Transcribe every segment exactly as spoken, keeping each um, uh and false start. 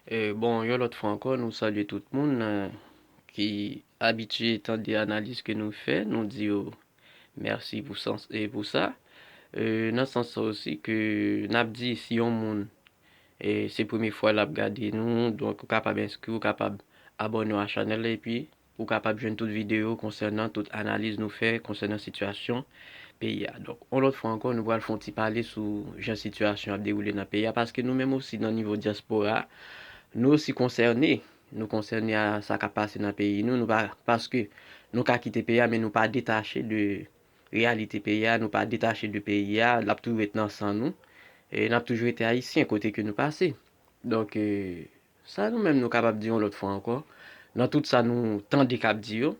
E, bon, yon lòt fwa ankò, nou salye tout moun e, ki abitye tande analiz ke nou fè. Nou di yo mèsi pou, sans, e pou sa. E, nan sans sa osi ke n ap di si yon moun e, se premye fwa l ap gade nou, donk ou kapab enskri, ou kapab abòne w a chanèl la, epi ou kapab jwenn tout videyo konsènan tout analiz nou fè konsènan sitiyasyon peyi a. Donk, yon lòt fwa ankò, nou pral fè yon ti pale sou jan sitiyasyon ap dewoule nan peyi a, paske nou menm osi nan nivo dyaspora, nou osi konsène. Nou konsène a sa k ap pase nan peyi nou, nou pa, paske nou ka kite peyi a, men nou pa detache de reyalite peyi a, nou pa detache de peyi a, l ap toujou ret nan san nou. E n ap toujou rete ayisyen kote ke nou pase. Donk, e, sa nou menm nou kapab di yon lòt fwa ankò, nan tout sa nou tande k ap di yo,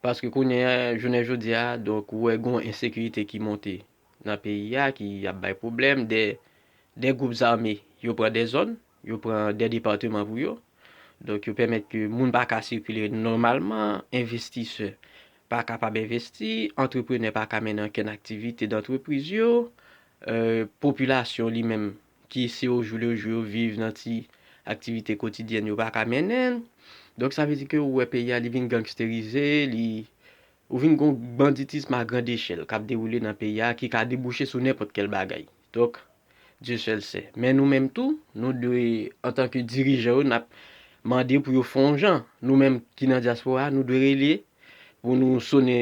paske kounye a, jounen jodi a, donk, ou wè gon ensekirite ki monte nan peyi a, ki ap bay pwoblèm, de, de gwoup zame, yo pran de zòn, yo pran de depatman pou yo. Donk, yo pèmèt ke moun pa ka sikile nòmalman, envestisè pa kapab envesti, antreprenè pa ka mennen okenn aktivite dantrepriz yo, e, popilasyon li menm ki se o jou le jou yo viv nan ti aktivite kotidyèn yo pa ka mennen. Donk, sa vle di ke ou wè peyi a li vin gangsterize, li, ou vin gon banditism a grande echèl k ap dewoule nan peyi a ki ka debouche sou nenpòt kèl bagay. Donk, Dieu seul sait. Men nou menm tou, nou dwe, antanke dirijan yo, n ap mande pou yo fè yon jan. Nou menm ki nan dyaspora, nou dwe rele pou nou sone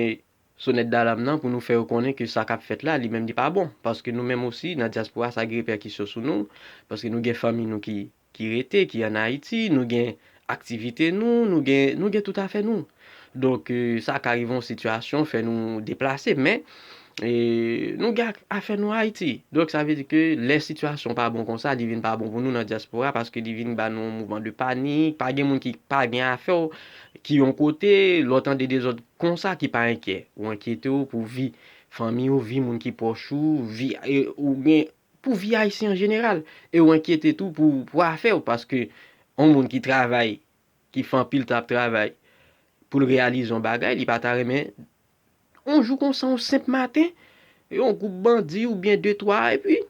sonèt dalam nan, pou nou fè yo konnen ke sa k ap fèt la, li menm li pa bon. Paske nou menm osi, nan dyaspora, sa gen repèkisyon sou nou, paske nou gen fanmi nou ki, ki rete, ki ann Ayiti, nou gen aktivite nou, nou gen, nou gen tout afè nou. Donk, e, sa ka rive yon sitiyasyon, fè nou deplase, men, e, nou gen ak-, afè nou Ayiti. Donk, sa vle di ke lè sitiyasyon pa bon konsa, li vin pa bon pou nou nan dyaspora, paske li vin ba nou yon mouvman de panik, pa gen moun ki pa gen afè w, ki yon kote, lè w tande dezòd konsa ki pa enkyè. Ou enkyete w pou vi fanmi w, vi moun ki pwòch ou, vi, e, oubyen pou vi ayisyen an jeneral. E ou enkyete tou pou, pou afè w, paske yon moun ki travay, ki fè anpil tan ap travay pou l reyalize yon bagay, li pa ta renmen yon jou konsa, yon senp maten, yon gwoup bandi oubyen de, twa, epi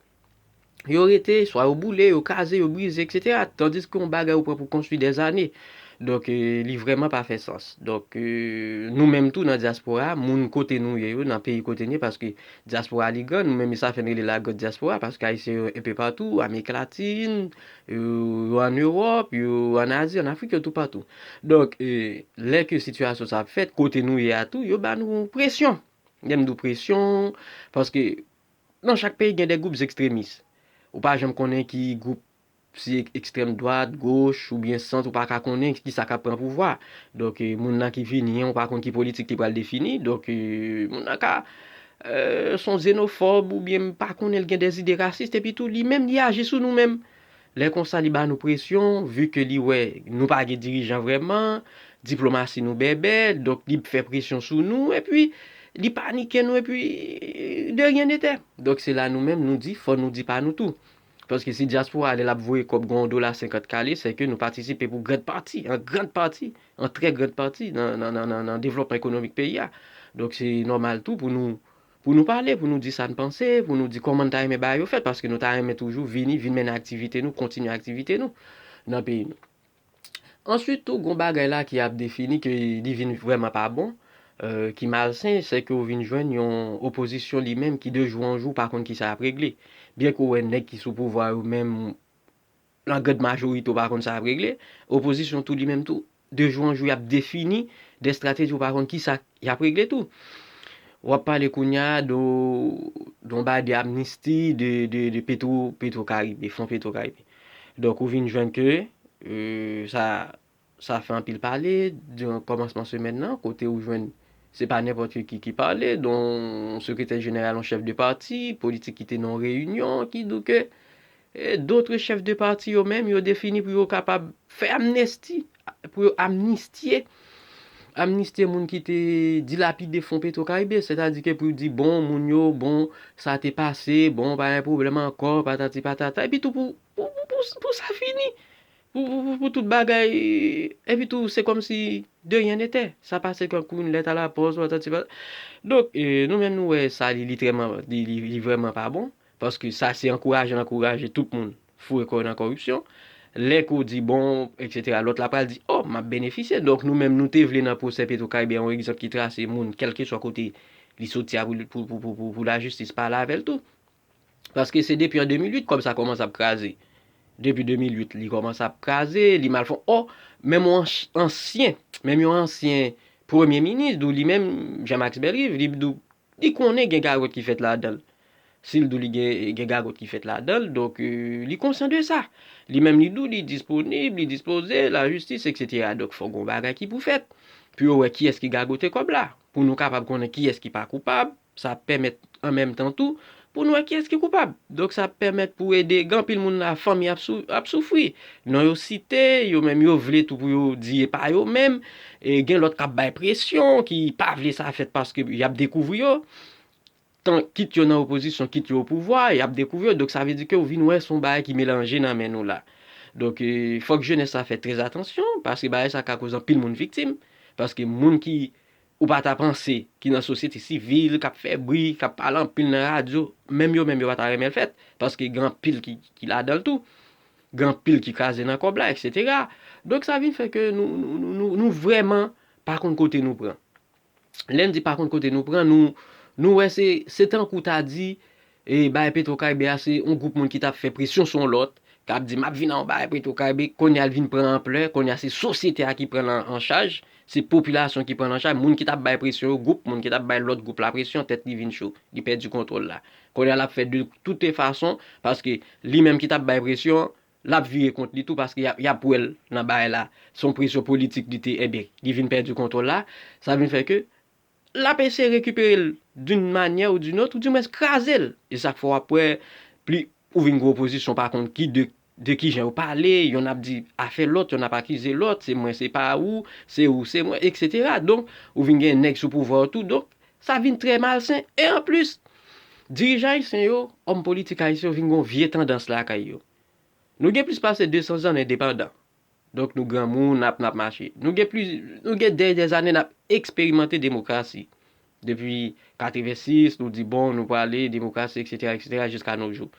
yo rete, swa yo boule, yo kraze, yo brize, etsetera. Tandis ke yon bagay ou pran pou konstwi dèzane. Donk, e, li vrèman pa fè sans. Donk, e, nou menm tou nan dyaspora, moun kote nou ye yo, nan peyi kote nou ye, paske dyaspora li gran, nou menm sa fè n rele la grande diaspora, paske ayisyen yo enpe patou, Amerik Latin, yo, yo ann Ewòp, yo ann Azi, ann Afrik, yo toupatou. Donk, e, lè ke sitiyasyon sa ap fèt, kote nou ye a tou, yo ba nou presyon. Lè m di w presyon, paske nan chak peyi gen de gwoup ekstremis. Ou pa janm konnen ki gwoup, si ekstrèm dwat, goch oubyen sant, ou pa ka konnen kisa k ap pran pouvwa. Donk, e, moun nan ki vini an, ou pa konn ki politik li pral defini. Donk, e, moun nan ka, e, se yon zenofòb oubyen m pa konnen, l gen de zide rasis, epi tou li menm li aji sou nou menm. Lè konsa, li ba nou presyon, vi ke li wè nou pa gen dirijan vrèman, diplomasi nou bèbè, donk li fè presyon sou nou, epi li panike nou, epi de rien n'était. Donk se la nou menm nou di, fò nou di pa nou tou. Paske si dyaspora lè l ap voye kòb gon yon dola senkant k ale, se ke nou patisipe pou grand pati, an grand pati, an trè grand pati nan, nan, nan, nan, nan devlopman ekonomik peyi a. Donk se nòmal tou pou nou, pou nou pale, pou nou di sa n panse, pou nou di kòman n ta renmen bagay yo fèt, paske nou ta renmen toujou vini, vin mennen aktivite nou, kontinye aktivite nou nan peyi nou. Answit tou, gon bagay la ki ap defini ke li vin vrèman pa bon, e, ki malsen, se ke w vin jwenn yon opozisyon li menm ki de jou an jou pa konn kisa y ap regle. Byen ke w wè nèg ki sou pouvwa yo menm, lan grand majorite w pa konn sa y ap regle, opozisyon tou li menm tou, de jou an jou y ap defini de estrateji w pa konn kisa y ap regle tou. W ap pale kounye a de, de yon bagay de amnisti, de, de, de Petro, Petro Caribe, fon Petro Caribe. Donk ou vin jwenn ke, e, sa, sa fè anpil pale, de kòmansman semèn nan, kote ou jwenn se pa nenpòt ki, ki pale, de yon sekretè jeneral, yon chèf de pati politik ki te nan yon reyinyon, ki di w ke, e, dotre chèf de pati yo menm, yo defini pou yo kapab fè amnesti, pou yo amnistye, amnistye moun ki te dilapide fon Petro Caribe, sètadi ke pou yo di, bon, moun yo, bon, sa te pase, bon, pa gen pwoblèm ankò, patati patata, epi tou pou, pou, pou, pou, pou sa fini. Pou, pou, pou, pou tout bagay, epi tou, se kòmsi de rien n'était. Sa pase tankou yon lèt a la pòs, patati pa-, donk, e, nou menm nou wè sa, li, li trèman, li, li, li vrèman pa bon, paske sa se ankouraje, ankouraje tout moun foure kò yo nan kòripsyon. Lè ke w di bon, etsetera, lòt la pral di, o, m ap benefisye. Donk, nou menm, nou te vle nan pwosè Petro Caribe, yon egzanp ki trase moun, kèlkeswa kote li soti a pou, pou, pou, pou, pou, pou lajistis pale avè l tou. Paske se depi an de mil uit kòb sa kòmanse ap kraze. Depi de mil uit, li kòmanse ap kraze, li mal fon. O, menm yon ansyen, menm yon ansyen premye minis, dou li menm, Jean-Max Bellerive, li dou li konnen gen gagòt ki fèt ladan l. Si l dou li gen, gen gagòt ki fèt ladan l, donk, euh, li konsyan de sa. Li menm li dou li disponib, li dispoze, lajistis, etsetera. Donk, fò gon bagay ki pou fèt. Pou yo wè kiyès ki gagote kòb la. Pou nou kapab konnen kiyès ki pa koupab, sa pèmèt an menm tan tou, pou nou wè kiyès ki koupab. Donk, sa pèmèt pou ede, gen anpil moun la, fanmi ap, sou, ap soufri. Non yo site, yo menm yo vle tou pou yo di e pa yo menm. E gen lòt k ap bay presyon, ki pa vle sa fèt paske y ap dekouvri yo. Tan, kit yo nan opozisyon, kit yo o pouvwa, y ap dekouvri yo. Donk, sa vle di ke w vin wè se yon bagay ki melanje nan men nou la. Donk, e, fòk jenès sa fè trè atansyon, paske bagay sa ka koz anpil moun viktim. Paske moun ki ou pa ta panse, ki nan sosyete sivil, k ap fè bri, k ap pale anpil nan radyo, menm yo menm yo pa ta renmen l fèt, paske gen anpil ki, ki ladan l tou. Gen anpil ki kraze nan kòb la, etsetera. Donk, sa vin fè ke nou, nou, nou, nou, nou vrèman pa konn kote nou pran. Lè n di pa konn kote nou pran, nou, nou wè se, se tankou ta di, e, bay Petro Caribe a, se yon gwoup moun ki t ap fè presyon sou yon lòt, k ap di, "M ap vin an bay Petro Caribe," kounye a l vin pran anplè, kounye a se sosyete a ki pran l an, an chaj, se popilasyon ki pran l an chaj, moun ki t ap bay presyon yo, gwoup moun ki t ap bay lòt gwoup la presyon, tèt li vin cho, li pèdi kontwòl la. Kounye a l ap fè de toute façon, paske li menm ki t ap bay presyon, l ap vire kont li tou paske y ap, y ap wè l nan bagay la. Se yon presyon politik li te, ebyen, li vin pèdi kontwòl la. Sa vin fè ke l ap eseye rekipere l d'une manière ou d'une autre, ou dimwens kraze l. E sa k fè w ap wè, pli ou vin gen opozisyon pa konn ki de, de ki jan yo pale, yonn ap di afè lòt, yonn ap akize lòt, se mwen, se pa ou, se ou, se mwen, etsetera. Donk, ou vin gen nèg sou pouvwa yo tou. Donk, sa vin trè malsen. E anplis, dirijan ayisyen yo, òm politik ayisyen yo vin gen yon vye tandans lakay yo. Nou gen plis pase de san zan endepandan. Donk, nou granmoun, n ap, n ap mache. Nou gen plis, nou gen dèyè dèzane n ap eksperimante demokrasi. Depi katrevensis, nou di, "Bon, nou prale, demokrasi, etsetera, etsetera, jiska nos jours."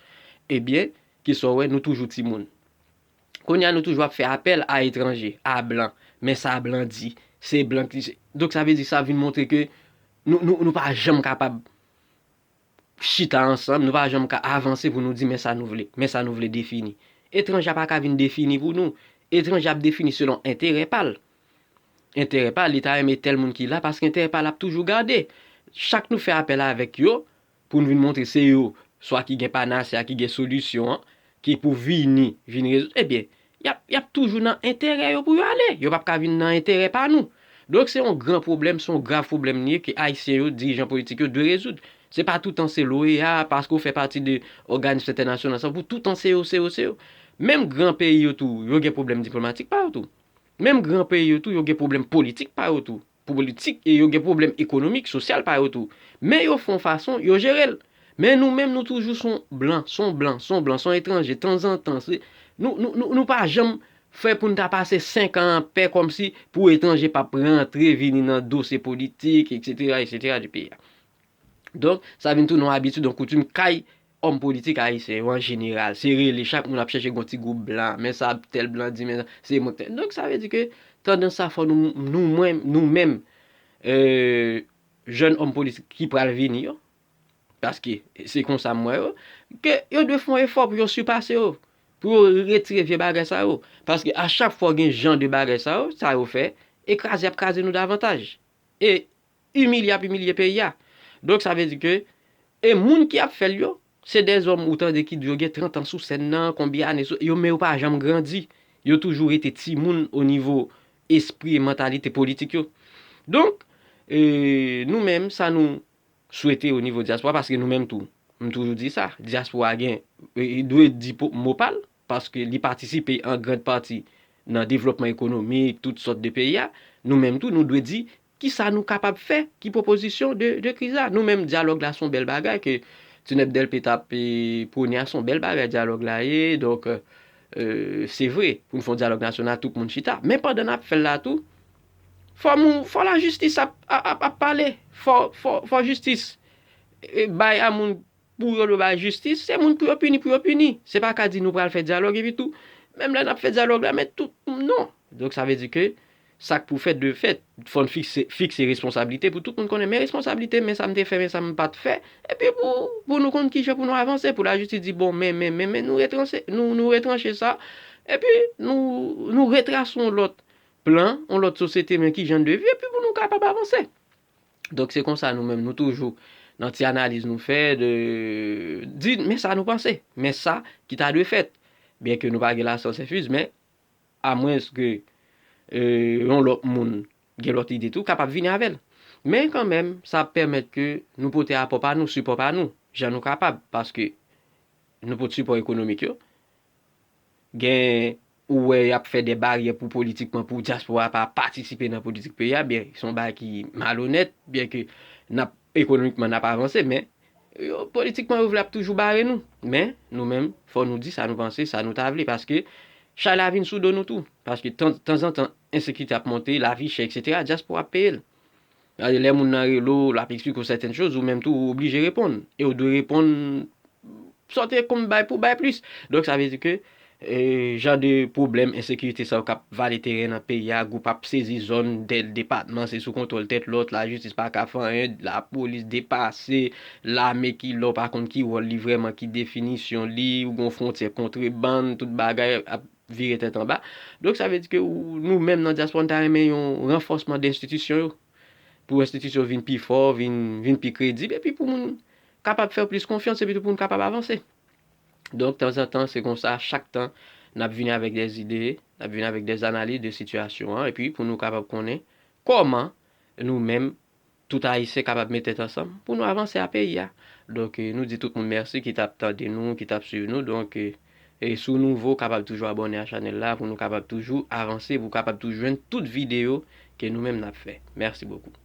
Ebyen, kisa w wè, nou toujou timoun. Kounye a, nou toujou ap fè apèl a etranje, a blan. Men sa blan di, se blan ki, donk, sa vle di, sa vin montre ke nou, nou, nou pa janm kapab chita ansanm, nou pa janm ka avanse pou nou di, "Men sa nou vle, men sa nou vle defini." Etranje a pa ka vin defini pou nou. Etranje ap defini selon enterè pa l. Enterè pa l, li ta renmen tèl moun ki la, paske enterè pa l ap toujou gade. Chak nou fè apèl avèk yo, pou n vin montre se yo, swa ki gen panase a, ki gen solisyon an, ki pou vini, vin rezoud, ebyen, y ap, y ap toujou nan enterè yo pou yo ale. Yo p ap ka vin nan enterè pa nou. Donk, se yon gran pwoblèm, se yon grav pwoblèm li ye ke Ayisyen yo, dirijan politik yo, dwe rezoud. Se pa toutan se l'OEA, paske w fè pati de òganis entènasyonal sa, pou toutan se yo, se yo, se yo. Menm gran peyi yo tou, yo gen pwoblèm diplomatik pa yo tou. Menm gran peyi yo tou, yo gen pwoblèm politik pa yo tou. Politik, e yo gen pwoblèm ekonomik, sosyal pa yo tou. Men yo fè yon fason, yo jere l. Men nou menm, nou toujou se yon blan, se yon blan, se yon blan, se yon etranje, tanzantan. Se, nou, nou, nou, nou pa janm fè pou n ta pase senk an an pè kòmsi pou etranje p ap rantre vini nan dosye politik, etsetera, etsetera, di peyi a. Donk, sa vin tounen yon abitid, yon koutim kay òm politik ayisyen yo an jeneral. Se rele, chak moun ap chèche gon ti gwoup blan, men sa tèl blan di, men se mwen tèl. Donk, sa vle di ke tandans sa fò nou, nou, mwen, nou menm, euh, jèn òm politik ki pral vini yo, paske se konsa m wè yo, ke yo dwe fè yon efò pou yo sipase yo, pou yo retire vye bagay sa yo. Paske a chak fwa gen jan de bagay sa yo, sa yo fè, e kraze ap kraze nou davantaj. E imilye ap imilye peyi a. Donk, sa vle di ke, e moun ki ap fè l yo, se dèzòm ou tande ki di yo gen trant an sou sèn nan, konbyen ane sou, yo, men yo pa janm grandi. Yo toujou rete timoun o nivo espri e mantalite politik yo. Donk, e, nou menm, sa nou swete o nivo dyaspora, paske nou menm tou, m toujou di sa, dyaspora gen, e, e dwe di po, mo pa l, paske li patisipe an grand pati nan devlòpman ekonomik, tout sòt de peyi a. Nou menm tou, nou dwe di kisa nou kapab fè, ki pwopozisyon de, de kriz la. Nou menm, dyalòg la se yon bèl bagay ke Tinèp Dèlpe t ap, e, pwone a, se yon bèl bagay dyalòg la ye. Donk, e, se vre, pou n fè yon dyalòg nasyonal, tout moun chita. Men pandan n ap fè l la tou, fò moun, fò lajistis ap, ap, ap, ap pale. Fò, fò, fò jistis, e, bay a moun pou yo dwe bay jistis, se moun pou yo pini, pou yo pini. Se pa ka di nou pral fè dyalòg epi tou, Menm lè n ap fè dyalòg la, men tout moun non. Donk, sa vle di ke sa k pou fèt dwe fèt. Fò n fikse, fikse responsablite pou tout moun konnen. Men responsablite, men sa m te fè, men sa m pa t fè. Epi pou, pou nou konn kijan pou nou avanse, pou lajistis di, bon, men, men, men, men, nou retranche, nou, nou retranche sa. Epi nou, nou retrase yon lòt plan, yon lòt sosyete, men kijan n dwe viv, epi pou nou kapab avanse. Donk, se konsa nou menm, nou toujou nan ti analiz nou fè, de, di, men sa nou panse, men sa ki ta dwe fèt. Byenke nou pa gen lasyans enfuz, men amwens ke, e, yon lòt moun gen lòt ide tou, kapab vini avè l. Men kanmenm, sa ap pèmèt ke nou pote apò pa nou, sipò pa nou, jan nou kapab, paske nou pot sipò ekonomik yo. Gen, ou wè y ap fè de baryè pou politikman, pou dyaspora pa patisipe nan politik peyi a, byen, se yon bagay ki malonèt, byenke n ap, ekonomikman, n ap avanse, men yo, politikman, yo vle ap toujou bare nou. Men, nou menm, fò nou di sa nou panse, sa nou ta vle, paske chay la vin sou do nou tou. Paske tan, tanzantan, ensekirite ap monte, lavi chè, etsetera, dyaspora ap peye l. Gade, lè moun nan rele w, l ap eksplike w sèten choz, ou menm tou, ou oblije reponn. E w dwe reponn sa w te konn bay pou bay plis. Donk, sa vle di ke, e, jan de pwoblèm ensekirite sa yo k ap vale teren nan peyi a, gwoup ap sezi zòn, tèl depatman, se sou kontwòl tèt lòt, lajistis pa ka fè anyen, lapolis depase, lame ki la, w pa konn ki wòl li vrèman, ki definisyon li, ou gon fwontyè kontrebann, tout bagay ap vire tèt anba. Donk, sa vle di ke ou, nou menm nan dyaspora, n ta renmen yon ranfòsman de enstitisyon yo. Pou enstitisyon vin pi fò, vin, vin pi kredib, epi pou moun kapab fè w plis konfyans, epi tou pou moun kapab avanse. Donk, tanzantan, se konsa, chak tan, n ap vini avèk de zide, n ap vini avèk de analiz de sitiyasyon an, epi pou nou kapab konnen kòman nou menm, tout Ayisyen kapab met tèt ansanm pou nou avanse a peyi a. Donk, e, nou di tout moun mèsi ki t ap tande nou, ki t ap swiv nou. Donk, e, e si w nouvo, kapab toujou abòne a chanèl la pou nou kapab toujou avanse, pou w kapab toujou jwenn tout videyo ke nou menm n ap fè. Mèsi bokou.